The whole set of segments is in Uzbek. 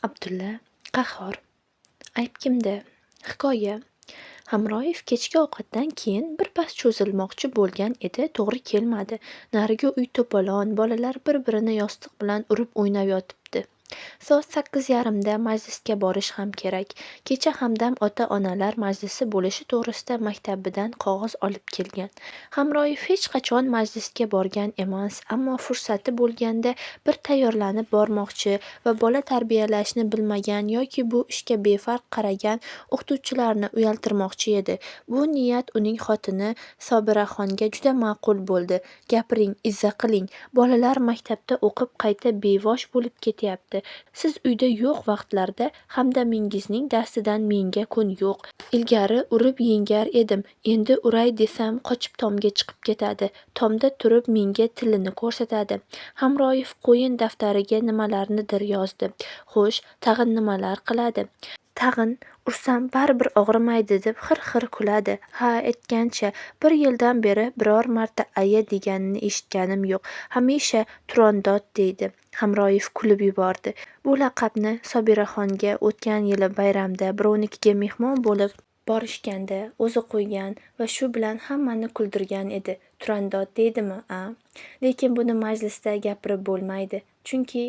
Abdulla Qahhor. Ayb kimda? Hikoya. Hamroyev kechki ovqatdan keyin birpas cho'zilmoqchi bo'lgan edi, to'g'ri kelmadi. Narigi uy to'polon, bolalar bir-birini yostiq bilan urib o'ynab yotibdi. Soat 8:30da majlisga borish ham kerak. Kecha Hamdam ota-onalar majlisi bo'lishi to'g'risida maktabidan qog'oz olib kelgan. Hamroyev hech qachon majlisga borgan emas, ammo fursati bo'lganda bir tayyorlanib bormoqchi va bola tarbiyalashni bilmagan yoki bu ishga befarq qaragan o'qituvchilarni uyaltirmoqchi edi. Bu niyat uning xotini Sobiraxonga juda ma'qul bo'ldi. Gapiring, izza qiling, bolalar maktabda o'qib qayta bevosh bo'lib ketyapti. Siz uyda yo'q vaqtlarda Hamdamingizning dastidan menga kun yo'q. Ilgari urib yengar edim, endi uray desam qochib tomga chiqib ketadi. Tomda turib menga tilini ko'rsatadi. Hamroyev qo'yin daftariga nimalarnidir yozdi. Xo'sh, tag'in nimalar qiladi? Tag'in ursam baribir og'rimaydi deb xir-xir kuladi. Ha, aytgancha, bir yildan beri biror marta aya deganini eshitganim yo'q. Hamisha Turondod deydi. Hamroyev kulib yubordi. Bu laqabni Sobiraxonga o'tgan yili bayramda birovnikiga mehmon bo'lib borishganda o'zi qo'ygan va shu bilan hammani kuldirgan edi. Turandot deydimi, a? Lekin buni majlisda gapirib bo'lmaydi. Chunki,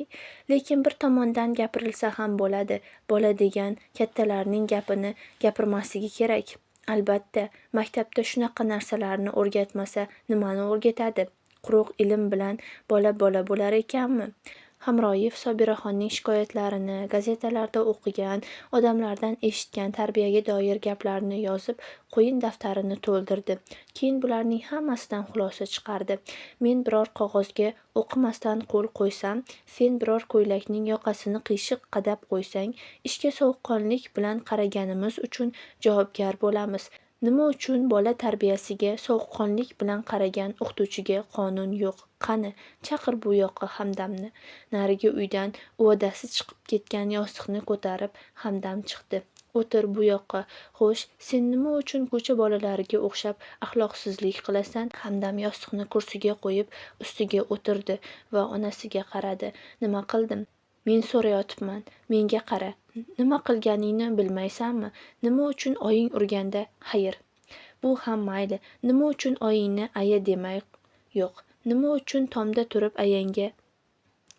lekin bir tomondan gapirilsa ham bo'ladi. Bola degan kattalarning gapini gapirmasligi kerak. Albatta, maktabda shunaqa narsalarni o'rgatmasa, nimani o'rgatadi? Quruq ilm bilan bola bola bo'lar ekanmi? Hamroyev Sobiraxonning shikoyatlarini, gazetalarda o'qigan, odamlardan eshitgan tarbiyaga doir gaplarni yozib, qo'yin daftarini to'ldirdi. Keyin bularning hammasidan xulosa chiqardi. Men biror qog'ozga o'qimasdan qo'l qo'ysam, sen biror ko'ylakning yoqasini qiyshiq qadab qo'ysang, ishga sovuqqonlik bilan qaraganimiz uchun javobgar bo'lamiz. Nima uchun bola tarbiyasiga sovuqqonlik bilan qaragan o'qituvchiga qonun yo'q? Qani, chaqir bu yoqqa Hamdamni. Narigi uydan uvadasi chiqib ketgan yostiqni ko'tarib Hamdam chiqdi. O'tir bu yoqqa. Xo'sh, sen nima uchun ko'cha bolalariga o'xshab axloqsizlik qilasan? Hamdam yostiqni kursiga qo'yib, ustiga o'tirdi va onasiga qaradi. Nima qildim? Men so'rayotibman. Menga qara. Nima qilganingni bilmaysanmi? Nima uchun oying urganda xayr? Bu ham mayli. Nima uchun oyingni aya demay yo'q? Nima uchun tomda turib ayangga?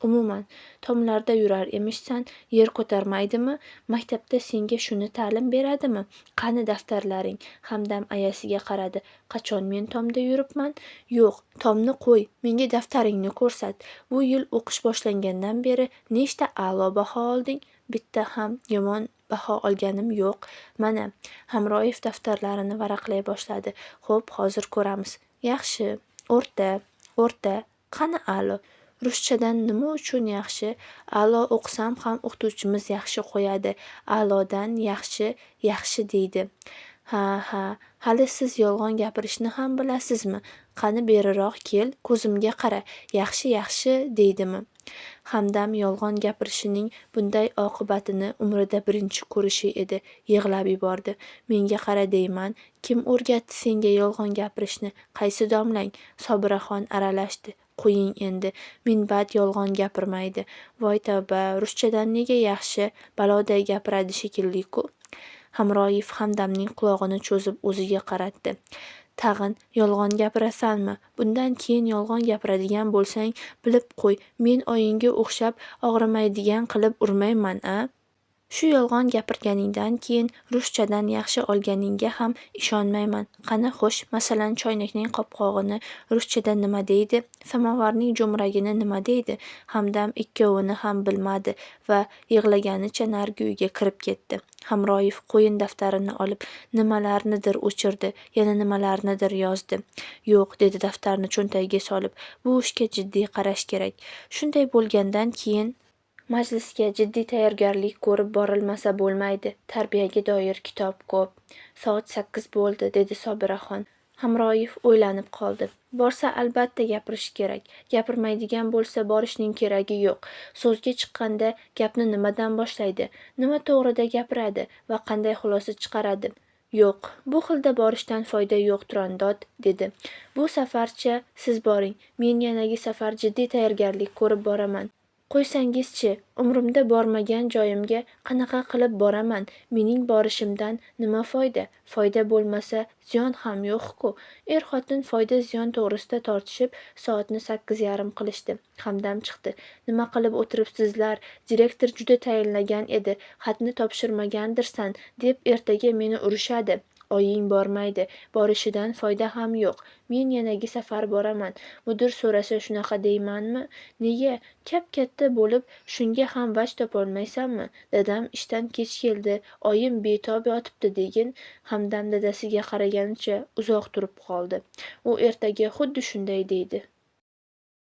Umuman, tomlarda yurar emishsan, yer ko'tarmaydimi? Maktabda senga shuni ta'lim beradimi? Qani daftarlaring? Hamdam ayasiga qaradi. Qachon men tomda yuribman? Yo'q, tomni qo'y, menga daftaringni ko'rsat. Bu yil o'qish boshlangandan beri nechta a'lo baho olding? Bitta ham yomon baho olganim yo'q. Mana, Hamroyev daftarlarini varaqlay boshladi. Xo'p, hozir ko'ramiz. Yaxshi, o'rta, o'rta, qani a'lo? Ruschadan nima uchun yaxshi? A'lo o'qisam ham o'qituvchimiz yaxshi qo'yadi. A'lodan yaxshi, yaxshi deydi. Ha, ha, hali siz yolg'on gapirishni ham bilasizmi? Qani beriroq kel, ko'zimga qara. Yaxshi, yaxshi deydimi? Hamdam yolg'on gapirishining bunday oqibatini umrida birinchi ko'rishi edi. Yig'lab yubordi. Menga qara deyman, kim o'rgatdi senga yolg'on gapirishni? Qaysi domlang? Sobiraxon aralashdi. Qo'ying endi, minba'd yolg'on gapirmaydi. Voy tavba, ruschadan nega yaxshi, baloday gapiradi shekilli-ku. Hamroyev Hamdamning qulog'ini cho'zib o'ziga qaratdi. Tag'in yolg'on gapirasanmi? Bundan keyin yolg'on gapiradigan bo'lsang, bilib qo'y, men oyingga o'xshab og'rimaydigan qilib urmayman, a? Shu yolg'on gapirganingdan keyin ruschadan yaxshi olganingga ham ishonmayman. Qani, xo'sh, masalan, choynakning qopqog'ini ruschada nima deydi? Samovarning jo'mragini nima deydi? Hamdam ikkovini ham bilmadi va yig'laganicha narigi uyga kirib ketdi. Hamroyev qo'yin daftarini olib, nimalarnidir o'chirdi, yana nimalarnidir yozdi. Yo'q, dedi daftarni cho'ntagiga solib, bu ishga jiddiy qarash kerak. Shunday bo'lgandan keyin majlisga jiddiy tayyorgarlik ko'rib borilmasa bo'lmaydi. Tarbiyaga doir kitob ko'p. Soat 8 bo'ldi, dedi Sobiraxon. Hamroyev o'ylanib qoldi. Borsa albatta gapirishi kerak. Gapirmaydigan bo'lsa borishning keragi yo'q. So'zga chiqqanda gapni nimadan boshlaydi? Nima to'g'rida gapiradi va qanday xulosa chiqaradi? Yo'q, bu xilda borishdan foyda yo'q, Turandot, dedi. Bu safarcha siz boring. Men yanagi safar jiddiy tayyorgarlik ko'rib boraman. Qo'ysangiz-chi, umrimda bormagan joyimga qanaqa qilib boraman? Mening borishimdan nima foyda? Foyda bo'lmasa, ziyon ham yo'q-ku. Er-xotin foyda-ziyon to'g'risida tortishib, soatni 8:30 qilishdi. Hamdam chiqdi. Nima qilib o'tiribsizlar? Direktor juda tayinlagan edi. Xatni topshirmagandirsan, deb ertaga meni urishadi. Oying bormaydi. Borishidan foyda ham yo'q. Men yanagi safar boraman. Mudir so'rasa shunaqa deymanmi? Nega, kap-katta bo'lib shunga ham vaj topolmaysanmi? Dadam ishdan kech keldi, oyim betob yotibdi degin. Hamdam dadasiga qaraganicha uzoq turib qoldi. U ertaga xuddi shunday deydi.